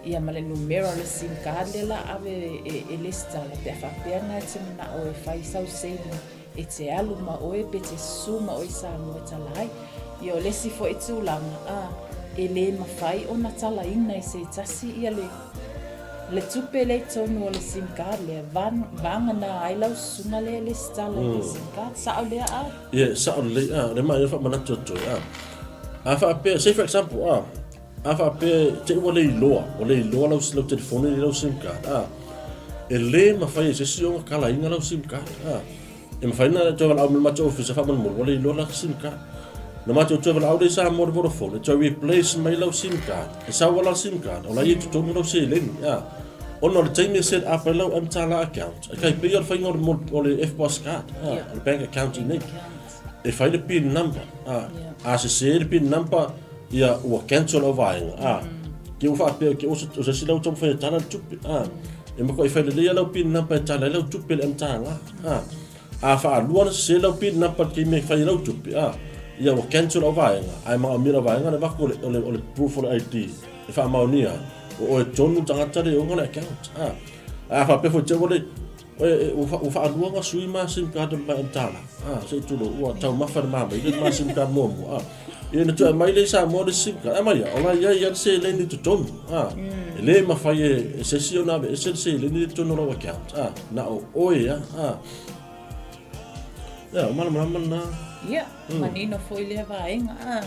ia ma le numera o le sim card lea la ave e, e lesitala pe a faapea na e te manao e fai sau saving e te alu ma oe pe te susu ma oe i Samoa e tala ai. Ia o le isi foi tulaga, a. E lē mafai ona talaina e se tasi ia le le tupe lea i totonu o le sim card lea, vagana ai lau susuga lea e lesitala i le sim card. Sao lea a? Ia, sao lelei a. O lea maia faamanatu atu ai a. A faapea, say for example a, a faapea te i ua le iloa, ua le iloa lau, lau telefoni i lau sim card a, e lē mafai e se isi ona kalaina lau sim card a. E mafai ona toe valaau mai le matou ofisa faamolemole, ua le iloa la sim card. Na matou toe valaau lea i Samoa le Vodafone, e toe replace mai lau sim card. E sau lava la sim card, o la e i totonu lau seleni. A. Ona o le taimi e set up ai lau MTALA account, e tai pei o le faiga o le FBOS card, a, o le bank account i nei. E fai le pin number, a, a sese le pin number, ia ua cancel lau vaega, a. Ke ua faapea, ke o se isi lau taumafai e tala le tupe, a. E matuai fai lelei lau pin number e tala ai lau tupe i le MTALA. A, a faalua ona sese lau pin number i le taimi e fai ai lau tupe, a, ia ua cancel lau vaega, ae manaomia lau vaega le avatu o le, o le, o le proof o le ID e faamaonia ai, o oe tonu le tagata lea e ona le account. A, ae a faapea foi te ua le, e, ua, ua faalua ona sui ma sim card o le ma MTALA, a, se i tulou, ua taumafa le mamaile le ma sim card muamua, a. Ia na toe aumai lea i Samoa le sim card. Aumai ia, o la e i ai lava le seleni i totonu. A, e le mafai e, e se isi ona aveese le seleni lea i totonu o lau account. A, na o oe lava. A, ia, o malamalama lena. Ia, manino foi lea vaega. A,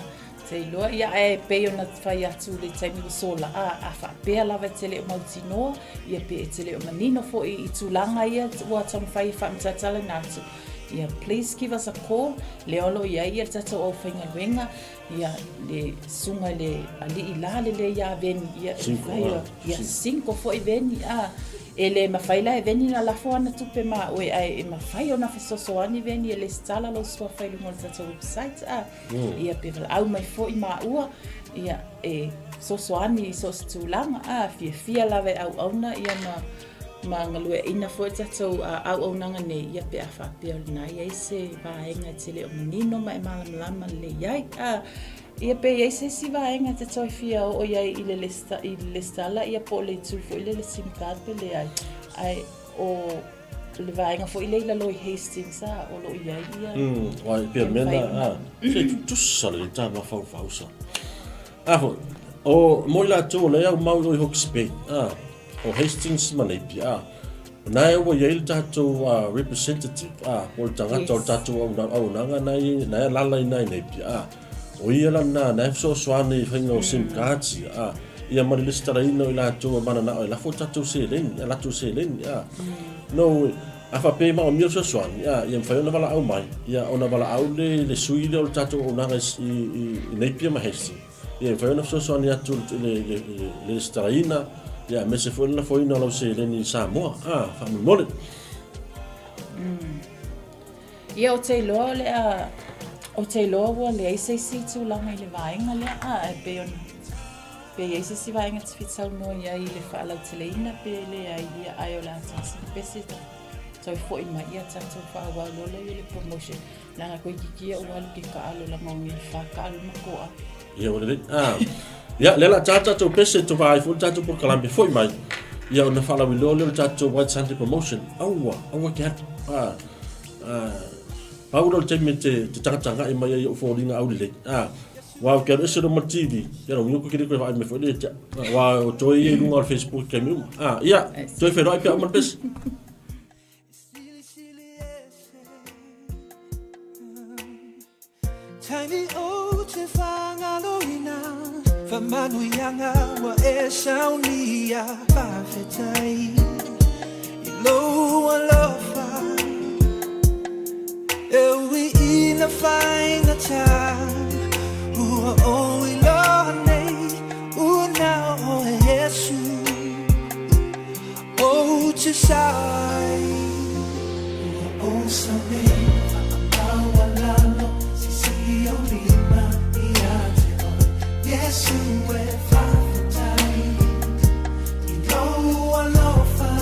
te iloa, ia, ae pei ona fai atu i le taimi ua sola, a, a faapea lava e te le o mautinoa, ia pe e te le o manino foi i tulaga ia ua taumafai e faamatalatalana atu, Ia, please give us a call. Lea o lo o i ai ia le tatou aufaigaluega, ia, le susuga i le alii la lelei ia Veni, ia, e mafai o, ia, single foi Veni, a, e le mafai la e Veni ona lafo ana tupe ma oe, ae e mafai ona fesoasoani Veni e lesitala lou suafa i luga o le tatou website, a, ia, pe valaau mai foi maua, ia, e fesoasoani i so o se tulaga, a, fiafia lava e auauna, ia, ma, Ma galueaiina foi le tatou auaunaga nei, ia pe a faapea o lena e i ai se vaega e te le o manino ma e malamalama lelei ai. A, ia pe i ai se isi vaega e te toe fia oo i ai i le lesita, i le lesitala, ia po o le itu foi lea i le sim card pe leai. Ae o le vaega foi lea i lalo i Hastings, a, o lo o i ai ia. Uai, pea mea na, a, se tutusa lelei ta mafaufau sa. A foi, o mo i latou o lea e aumau i o i Hawke's Bay, a, o Hastings ma Napier, a, na e ua i ai le tatou representative, a, po o le tagata o le tatou auaunaga na e, na e alala i ina i Napier, a, o ia la lena, na e fesoasoani i faiga o sim cards ia, a, ia ma le lesitalaina o i latou e mananao e lafo tatou seleni, a latou seleni, a. No, a faapea e maomia le fesoasoani, a, ia mafai ona valaau mai, ia, ona valaau lea i le sui lea o le tatou auaunaga i, i Napier ma Hastings. Ia, e mafai ona fesoasoani atu i le, le, le, le resitalaina, ia, aemaise foi le lafoina o lau seleni i Samoa. Ah, faamolemole. Ia, ou te iloa o le a, ou te iloa ua leai se isi tulaga i le vaega lea, a, e pei ona, pe i ai se isi vaega e te fia saunoa i ai i le faalauteleina pe leai, ia, ae o le a tasi le pese toe foi mai, ia tatou faaauau loa lea i le promotion. Leaga koe kiki ua alu ke kaalo laga o nge fa kaalo ma koa. Ia ua lelei. Ah. Ia, lea la tā tātou pese to vaai foi le tātou polokalame foi mai. Ia ona faalauiloa lea o le tātou White Sunday Promotion. Aua, aua ke atu. Ah. Ah. Pau lea o le taimi te, te tagatagai mai ai i ou foliga aulelei. Ah. Wa o ke alu ese lo ma le TV. Ia lo ngiuku kiri koe vaai mai foi le tia. Wa o toe ia i lunga o le Facebook i taimi uma. Ah, ia, toe whenua ai pea uma le pese. Taimi o te whangaloina Whamanuianga ua e saunia Fa'afetai i lou alofa E ui ina faigata Ua ou iloa nei Ua na o oe Iesu Ou te sai Ua ou sao nei Whakamaualalo Sisi o lima Ia te oe Iesu e whawhetai I lou alofa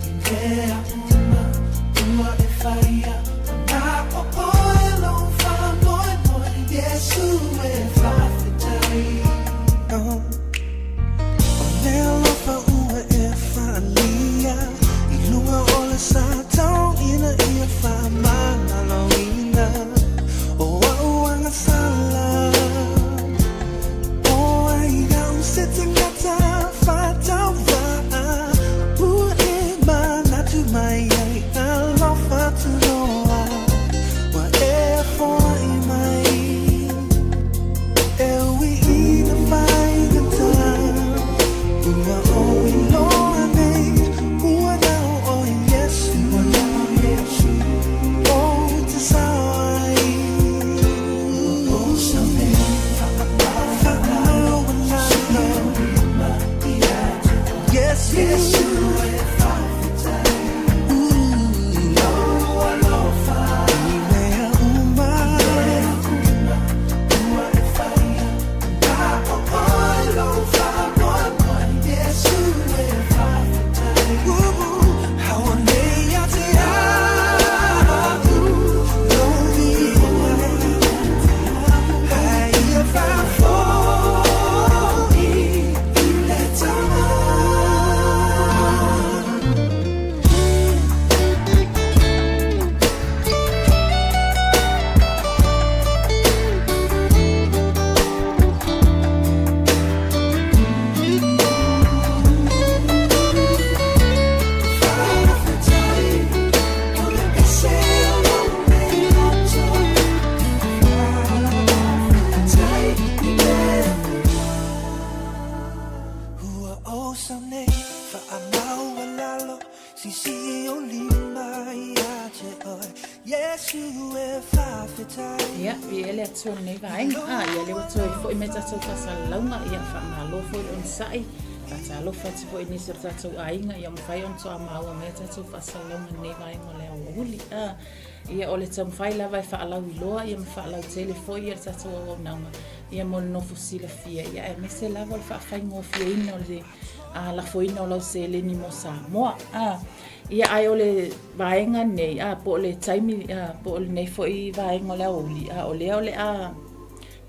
I mea uma Ua e whaia Na o oe lou whamoe. Sisii ou lima ia te oe Iesu e faafetai. Ia, viia le Atua i lenei vaega. A, ia lea ua toe foi mai tatou faasalalauga, ia faamalo foi le onosai. Faatalofa atu foi i nisi o le tatou aiga, ia mafai ona toa maua mai a tatou faasalalauga i lenei vaega o le aoauli. A, ia o le taumafai lava e faalauiloa ia ma faalautele foi ia le tatou auaunaga ia mo le nofo silafia, ia aemaise lava o le faafaigofieina o le a, lafoina o lau seleni mo Samoa. A, ia ae o le vaega nei, a, po o le taimi, a, po o lenei foi vaega o le aoauli, a, o lea o le a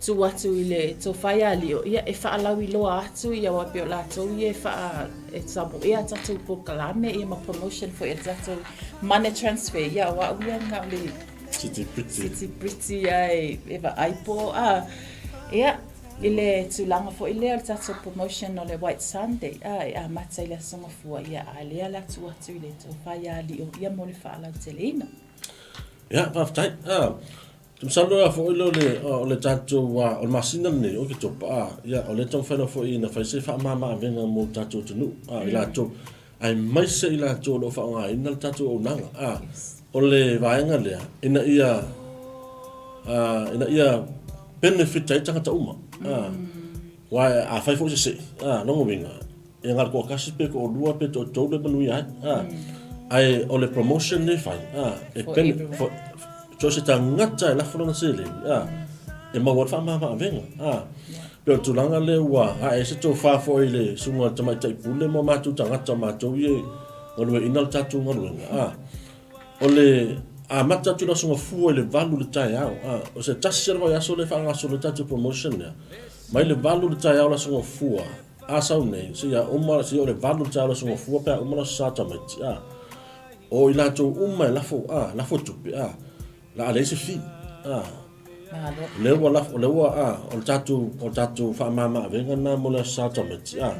tuu atu i le tofa ia Lio, ia e faalauiloa atu ia aua pei o latou ia e faa e samoea tatou polokalame ia ma promotion foi a le tatou money transfer, ia o au ia na o le City Pretty. City Pretty ia e vaai po a, ia i le tulaga foi lea o le tatou promotion o le White Sunday, a, e amata i le Aso Gafua, ia a lea la tuu atu i le tofa ia Lio ia mo le faalauteleina. Ia, faafetai. A, masalo a foi lea o le, o le tatou, o le masina lenei, o Oketopa, a, ia, o lea e taumafai lava foi ina fai se faamama-avega mo le tatou atunuu, a, i latou, aemaise i latou o lo o faaaogaina le tatou auaunaga. A, o le vaega lea, ina ia, a, ina ia benefit ai tagata uma. A, aua a fai foi se sei, a, lona uiga, e na o le toatasi pe toalua pe toatolu e manuia ai. A, ae o le promotion lea e fai, a, e For ben, everyone. for, so se tagata e lafo lana seleni, a, e maua ai le faamama-avega. A, pei o le tulaga lea ua ae ai se tofa foi i le susuga i le Tamaitai Pule ma o matou tagata, o matou ia e galueaiina le tatou galuega. A, o le amata atu i le Aso Gafua i le 8 i le taeao, a, o se tasi lava o vaiaso lea e faagasolo ai le tatou promotion lea, mai le 8 i le taeao o le Aso Gafua, a sau nei, seia uma, seia oo i le 8 i le taeao o le Aso Gafua pe a uma le Aso Sa tamaiti, a, o i latou uma e lafo, a, lafo tupe, a, la a leai se fee, a. Malo. O lea ua lafo, o lea ua, a, o le tatou, o le tatou faamama-avega lena mo le Aso Sa tamaiti, a,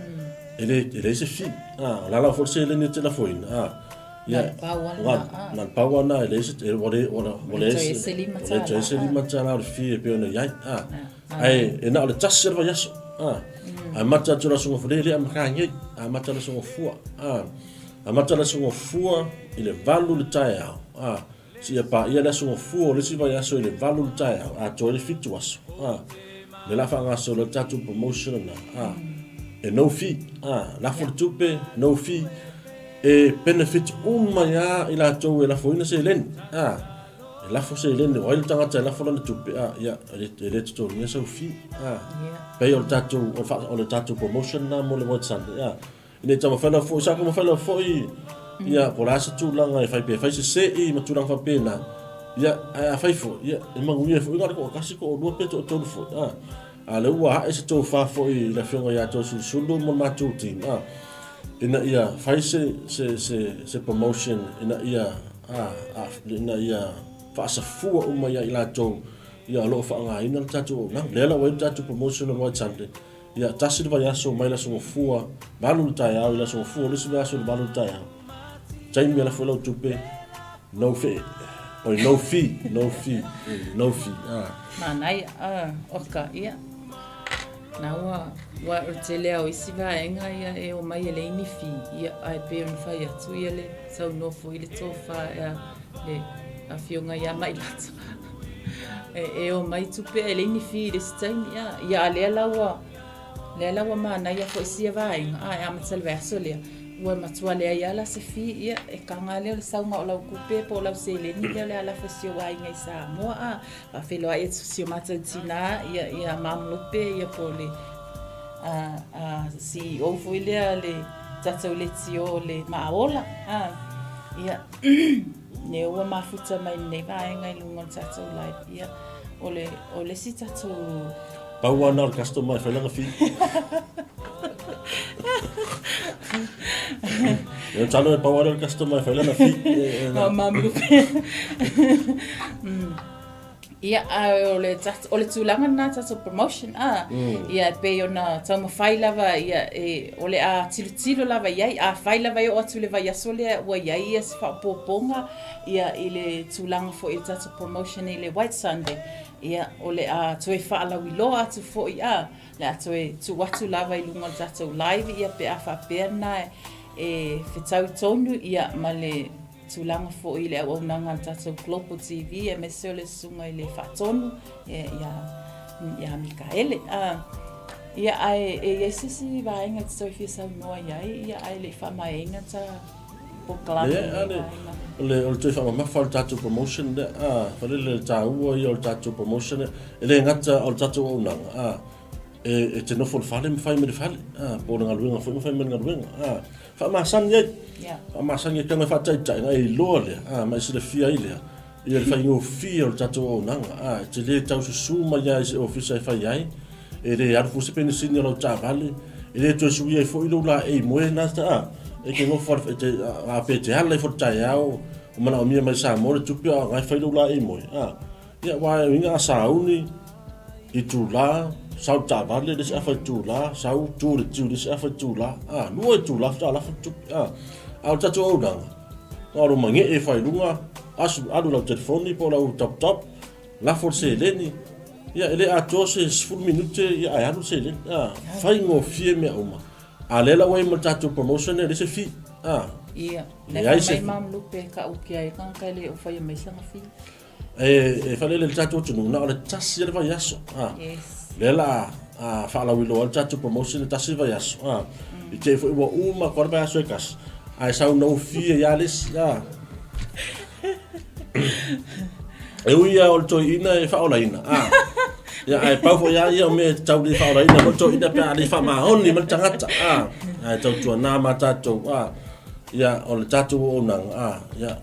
e le, e leai se fee, a, o le a lava foi le seleni e te lafoina, a, ia, Na o le pau lava lena, a. Na o le pau lava lena, e leai se, ua le, ua leai se, se lima ua le toe ese lima tala o le fee e pei ona i ai, a. Ae e na o le tasi lava le vaiaso, a. Amata atu i le Aso Gafua, le le amata nei, amata i le Aso Gafua, a. Amata i le Aso Gafua i le 8 i le taeao, a. Seia paia le Aso Gafua o le isi vaiaso i le 8 i le taeao, atoa ai le 7 aso, a. Lea o le a faagasolo ai le tatou promotion lena, a. E no fee, a. Lafo le tupe, no fee. E benefit uma ai lava i latou e lafoina seleni, a. E lafo seleni, o ai le tagata e lafo lana tupe, a, ia, e le, e le totogia sau fee, a. Pei o le tatou, o le, o le tatou promotion lena mo le White Sunday, a. Ina ia taumafai lava foi, sa taumafai lava foi, ia, po o le a se tulaga e fai pe fai se se'i ma tulaga faapena, ia, ae a fai foi, ia, e manuia foi na o le toatasi, toalua pe toatolu foi, a. A o lea ua ae se tofa foi i le Afioga ia Toeolesulusulu ma le matou team, a, ina ia fai se, se, se, se promotion ina ia, a, a, ina ia faasafua uma ia i latou ia o lo o faaaogaina le tatou auaunaga. Lea la ua i ai le tatou promotion o le White Sunday, ia tasi le vaiaso mai le Aso Gafua, 8 i le taeao i le Aso Gafua, o le isi vaiaso i le 8 i le taeao. Taimi e lafo ai lau tupe, no fee, oi no fee, no fee, no fee. Ah. Manaia, ah, oka, ia. Na ua, ua o le tele lava o isi vaega ia e omai e leai ni fee, ia, ae pei ona fai atu ia le saunoa foi i le tofa ia le afioga ia Mailata. E, e omai tupe ae leai ni fee i le isi taimi, ia, ia a lea la ua, lea la ua manaia foi sia vaega, a e amata i le vaiaso lea, ua matua leai lava la se fee, ia, e taga lava lea o le sauga o lau tupe po o lau seleni lea o le a lafo i si ou aiga i Samoa, a. Faafeiloai atu si o matou tina ia ia Mam Lupe ia po o le a CEO foi lea le tatou leitio o le Maaola a ia lea ua mafuta mai lenei vaega i luga o le tatou live ia o le o le isi tatou Pau lava na o le customer e fai lana fee. Ia talo e pau lava le customer e fai lana fee. O Mam Lupe. Ia, a o le, o le tulaga lena tatou promotion, a, ia, e pei ona taumafai lava, ia, e, o le a tilotilo lava i ai, afai lava e oo atu i le vaiaso lea ua i ai ia se faaopoopoga, ia, i le tulaga foi i le tatou promotion i le White Sunday, ia, o le a toe faalauiloa atu foi, a, le a toe tuu atu lava i luga o le tatou live, ia, pe a faapea lena e, e fetau tonu ia ma le tulaga foi i le auaunaga a le tatou Global TV aemaise o le susuga i le Faatonu ia ia Mikaele. Ia ae e i ai se isi vaega e te toe fia saunoa i ai ia ae le i faamaeaina ta polokalame i lenei vaega? O le o le toe faamamafa o le tatou promotion lea, a, faalele le taua ia o le tatou promotion lea, e le gata o le tatou auaunaga, a, e, e te nofo i le fale ma fai mai le fale, a, po o le galuega foi ma fai mai le galuega, a, faamasani ai, yeah. Faamasani ai, tago e faataitaiga, e iloa lea, a, ma e silafia ai lea, ia le faigofie o le tatou auaunaga, a, e te le taususu mai lava i se ofisa e fai ai, e le alu foi se penisini a lau taavale, e le toe suia ai foi lou laei moe na, a, e te nofo e te, a, pe te ala ifo i le taeao, o manaomia mai Samoa le tupe a o na e fai lou laei moe, a, Ia, aua e uiga a sauni, itula, sau le taavale, le isi afa itula, sau tu le tiu, le isi afa itula, a, lua itula faatoa lafo le tupe, a. A o le tatou auaunaga, na o lou magee ifo lava i luga, asu, alu i lau telefoni po o lau laptop, lafo le seleni, ia, e le atoa se 10 minute, ia, ae alu le seleni, a. Faigofie mea uma. A o lea la ua i ai ma le tatou promotion lea, e leai se fee, a. Ia, lea fai mai Mom Lupe ka uki ai tagata e le o faia mai sana fee. E faalele i le tatou atunuu, na o le tasi lava le vaiaso. A. Yes. Lea la a faalauiloa ai le tatou promotion e tasi le vaiaso. A. I te i foi ua uma atu lava le vaiaso e tasi, ae sau naufie ai lava le isi. A. E ui lava o le toeaina e faaolaina. A. Ia, ae pau foi lava ia o mea e tatau le faaolaina foi le toeaina pe a le faamaoni mai le tagata. A. Ae tautuana ma tatou. A. Ia, o le tatou auaunaga. A. Ia,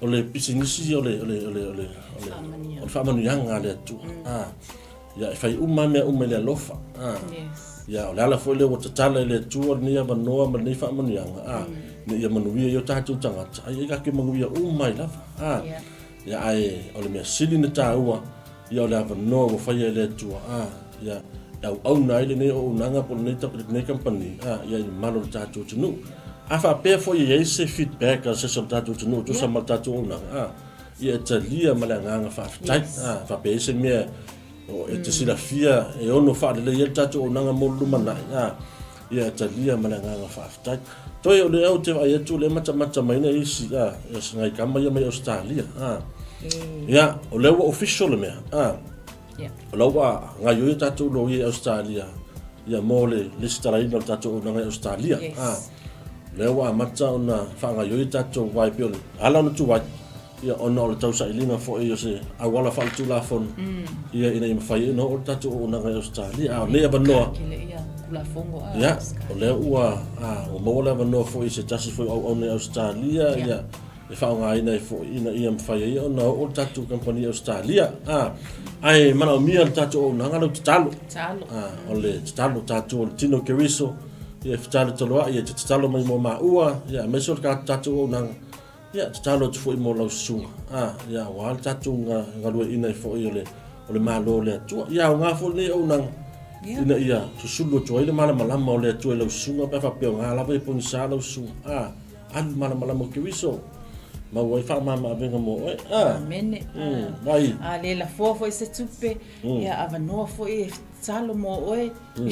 O le pisinisi o le, o le, o le, o le, o le, o le faamanuiaga a le Atua. Mm. Ah, ia, e fai uma mea uma i le alofa. Ah, yes. Ia, o le ala foi lea ua tatala i le Atua lenei avanoa ma lenei faamanuiaga. Ah, mm. ina ia manuia i o tatou tagata. Ai, ai tatou manuia uma ai lava. Ah, yeah. Ia, ae o le mea sili na taua, ia o le avanoa ua faia e le Atua. Ah, ia, e auauna ai lenei auaunaga po o lenei, lenei kamupani, ah, ia i le mamalu o le tatou atunuu. A faapea foi e i ai se feedback a se isi o le tatou atunuu e tusa ma le tatou auaunaga, ah, ia e talia ma le agaga faafetai. Yes. Ah, faapea e i ai se mea o, e te silafia e ono faalelei ai le tatou auaunaga mo le lumanai, ah, ia e talia ma le agaga faafetai. Toe o lea ou te vaai atu o lea e matamata mai nai isi, ah, nai tama ia mai Ausetalia, ah. Ia, o lea ua official le mea, ah. Yeah. O la ua gaioi a tatou loia i Ausetalia ia mo le lesitalaina o le tatou auaunaga i Ausetalia. Yes. Ah, lea ua amata ona faagaioi a tatou aua e pei o le ala ona tuai ia ona o le tausailiga foi o se auala faaletulafono mm. ia ina ia mafai ai ona oo le tatou auaunaga i Ausetalia. A o nei avanoa Kele ia Tulafono a ia, o lea ua, ah, ua maua le avanoa foi i se tasi foi o auauna i Ausetalia Yeah. ia e faaaogaina ai foi ina ia mafai ai ona oo le tatou kamupani i Ausetalia. A, ae manaomia le tatou auaunaga lau tatalo. Tatalo. A, o le tatalo tatou o le tino Keriso, ia e fetalotaloai, e te tatalo mai mo maua, ia aemaise o le tatou auaunaga, ia tatalo atu foi mo lau susuga. A, ia aua le tatou galueaiina ai foi o le, o le Malo o le Atua. Ia aoga foi lenei auaunaga ina ia susulu atu ai le malamalama o le Atua i lau susuga pe a faapea o ga lava e pogisa lau susuga. A, Alu malamalama o Keriso, maua ai faamama-avega mo oe. Ah. Amene. Mm, vai. A le lafoa foi se tupe, mm. ia avanoa foi e tatalo mo oe. Mm.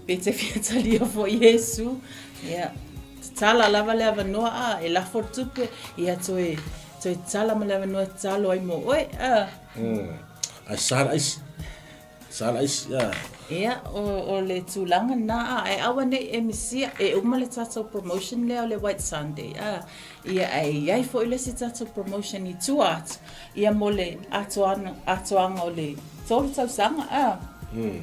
Pe te fia talia foi Iesu. Ia, tatala lava le avanoa, a, e lafo le tupe, ia toe, toe tatala ma le avanoa e tatalo ai mo oe. A. Mm. Ai sa le aisi. Sa le aisi, ia. Ia, o, o le tulaga lena, a, ae aua ne i e misia, e uma le tatou promotion lea o le White Sunday, a, ia, ae i ai foi le isi tatou promotion i tua atu, ia mo le atoana, atoaga o le tolu tausaga, a. Mm.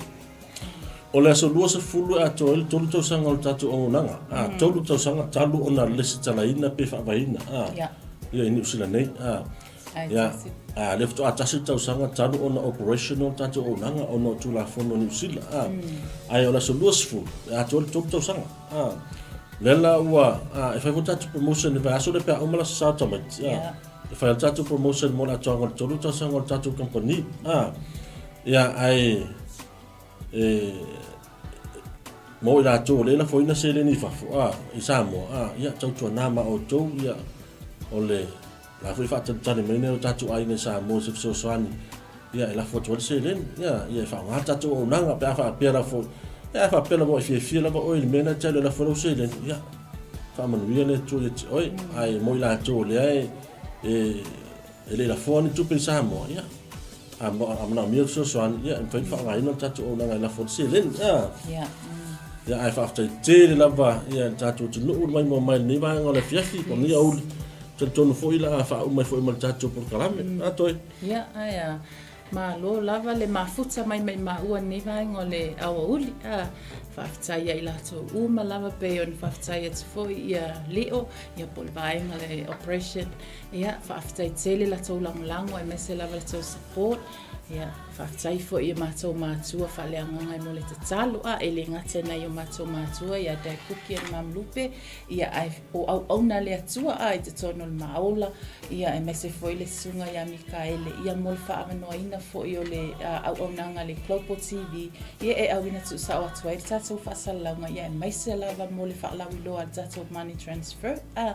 O le aso 20 e atoa ai le tolu tausaga o le tatou auaunaga, a, tolu tausaga talu ona lesitalaina pe faavaeina, a, Ia. ia i Niu Sila nei, a. Ae Ia, tasi. a, lea faatoa tasi le tausaga talu ona operational le tatou auaunaga ona o Tulafono a Niu Sila. A, Ae o le aso 20, e atoa ai le tolu tausaga. A, lea la ua, a, e fai foi le tatou promotion i le vaiaso lea pe a uma le Aso Sa o tamaiti. A, Ia. e fai ai le tatou promotion mo le atoaga o le tolu tausaga o le tatou kamupani. A, ia, ae, e, mo i latou o lea e lafoina seleni i fafo, a, i Samoa, a, ia, tautuana ma outou, ia, o le, La foi faatalitali mai nai o tatou aiga i Samoa i se fesoasoani ia e lafo atu ai le seleni ia ia e faaaoga le tatou auaunaga pe a faapea la foi Ia, a faapea lava ua e fiafia lava oe i le mea lena e te alu e lafo ai lau seleni, ia, faamanuia le Atua ia te oe. Ae mo i latou o lea e, e, e le i lafoa ni tupe i Samoa, ia, a, a manaomia le fesoasoani, ia, e mafai ona faaaogaina le tatou auaunaga e lafo ai le seleni. A. Ia. Ia, ae faafetai tele lava ia le tatou atunuu le maimoa mai i lenei vaega o le afiafi, po o lenei aoauli. Talitonu foi la a faauma ai foi ma le tatou polokalame. A toe. Ia, ae a. Malo lava le mafuta mai mai maua i lenei vaega o le aoauli. A, faafetai ia i latou uma lava pei ona faafetai atu foi ia Leo, ia po o le vaega le operation. Ia, faafetai tele latou lagolago aemaise lava latou support. Ia, faafetai foi i matou matua faaleagaga mo le tatalo. A, e le gata i nai o matou matua ia Dad Cookie and Mum Lupe, ia ae o auauna a le Atua a i totonu o le Maola, ia aemaise foi le Susuga ia Mikaele, ia mo le faaavanoaina foi o le auaunaga a le Global TV, ia e auina tuusao atu ai le tatou faasalalauga, ia aemaise lava mo le faalauiloa a le tatou money transfer. A,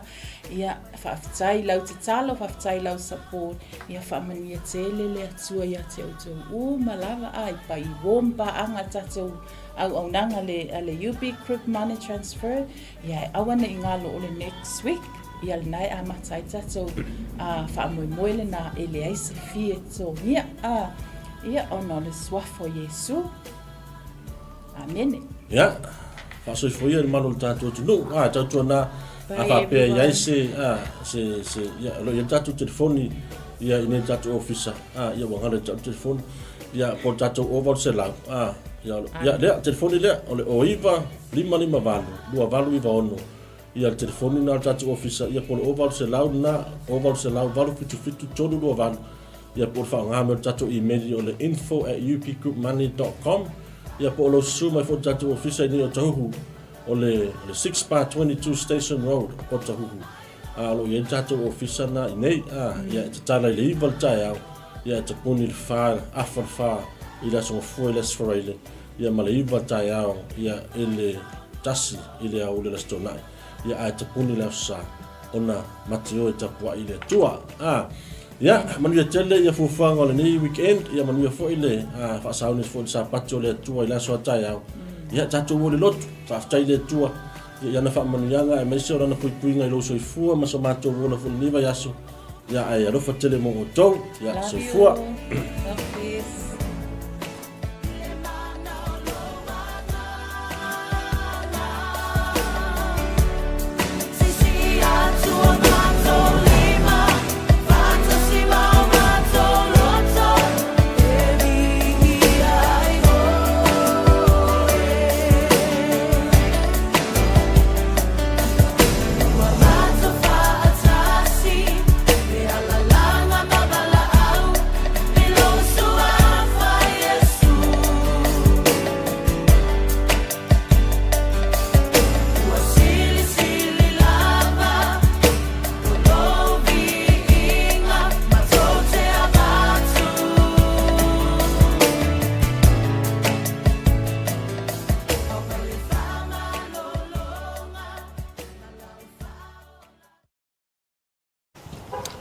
ia faafetai i lau tatalo, faafetai i lau support, ia faamanuia tele le Atua ia te outou uma lava, a i pai i warm paaga le tatou auaunaga a le UB Group Money Transfer, Ia e aua ne i galo o le next week, ia lena e amata ai tatou faamoemoe lena e leai se fee e totogia, a, ia ona o le suafa o Iesu. Amene. Ia, faasoifua ia i le malu o le tatou atunuu. A, tautuana, a faapea i ai se, a, se, se, ia, o lo o i ai le tatou telefoni, ia, i nei tatou ofisa, a, ia, ua galo ia te au le telefoni, ia, po o le tatou 0800, a, ia, ia, lea, telefoni lea, o le 09, 558 2896 ia le telefoni lena o le tatou ofisa ia po o le 0800 lena 0800 877 328 ia po o le faaaoga mai o le tatou email o le info at upgroupmoney.com ia po o lou susu mai foi le tatou ofisa i nei Otahuhu o le, o le 6 bar 22 Station Road Otahuhu a o lo o i ai le tatou ofisa na i nei a ia e tatala i le 9 le taeao ia e tapuni i le 4 afa le 4 i le aso Gafua i le aso Faraile ia ma le 9 taeao ia i le 1 i le aoauli o le Aso Toonai, ia ae tapuni le Aso Sa, ona mate o e tapuai i le Atua. A, ia, manuia tele ia fuafuaga o lenei weekend, ia manuia foi le a, faasauni foi le Sapati o le Atua i le aso a taeao. Ia, tatou o i le lotu, faafetai i le Atua ia i ana faamanuiaga aemaise o lana puipuiga i lou soifua ma so matou ola foi i lenei vaiaso. Ia, ae alofa tele mo outou. Ia, soifua. Love you. Love you.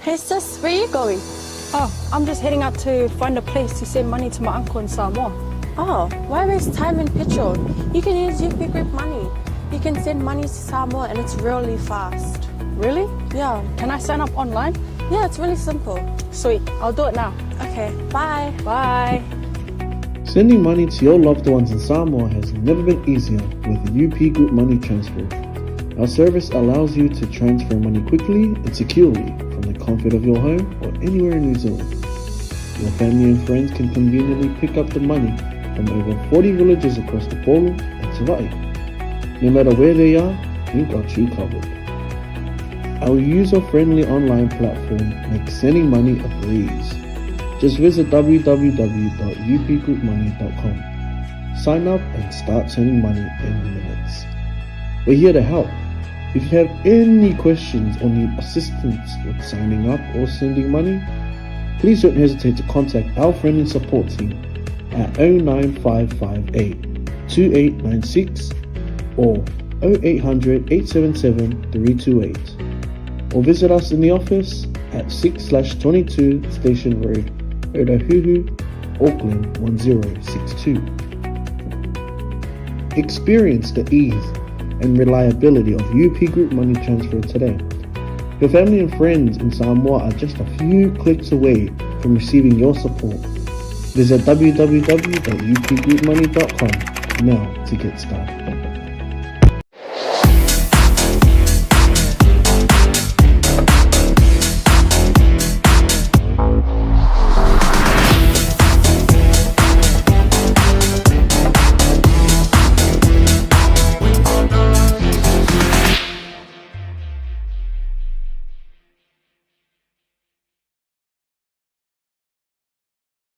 Hey sis, where are you going? Oh, I'm just heading out to find a place to send money to my uncle in Samoa. Oh, why waste time and petrol? You can use UP Group Money. You can send money to Samoa and it's really fast. Really? Yeah. Can I sign up online? Yeah, it's really simple. Sweet, I'll do it now. Okay, bye. Bye. Sending money to your loved ones in Samoa has never been easier with UP Group Money Transfer. Our service allows you to transfer money quickly and securely from the comfort of your home or anywhere in New Zealand. Your family and friends can conveniently pick up the money from over 40 villages across the Polo and Savai'i. No matter where they are, we've got you covered. Our user-friendly online platform makes sending money a breeze. Just visit www.upgroupmoney.com. Sign up and start sending money in minutes. We're here to help. If you have any questions or need assistance with signing up or sending money, please don't hesitate to contact our friendly support team at 09558 2896 or 0800 877 328 or visit us in the office at 6/22 Station Road, Otahuhu, Auckland 1062. Experience the ease and reliability of UP Group Money Transfer today. Your family and friends in Samoa are just a few clicks away from receiving your support. Visit www.upgroupmoney.com now to get started.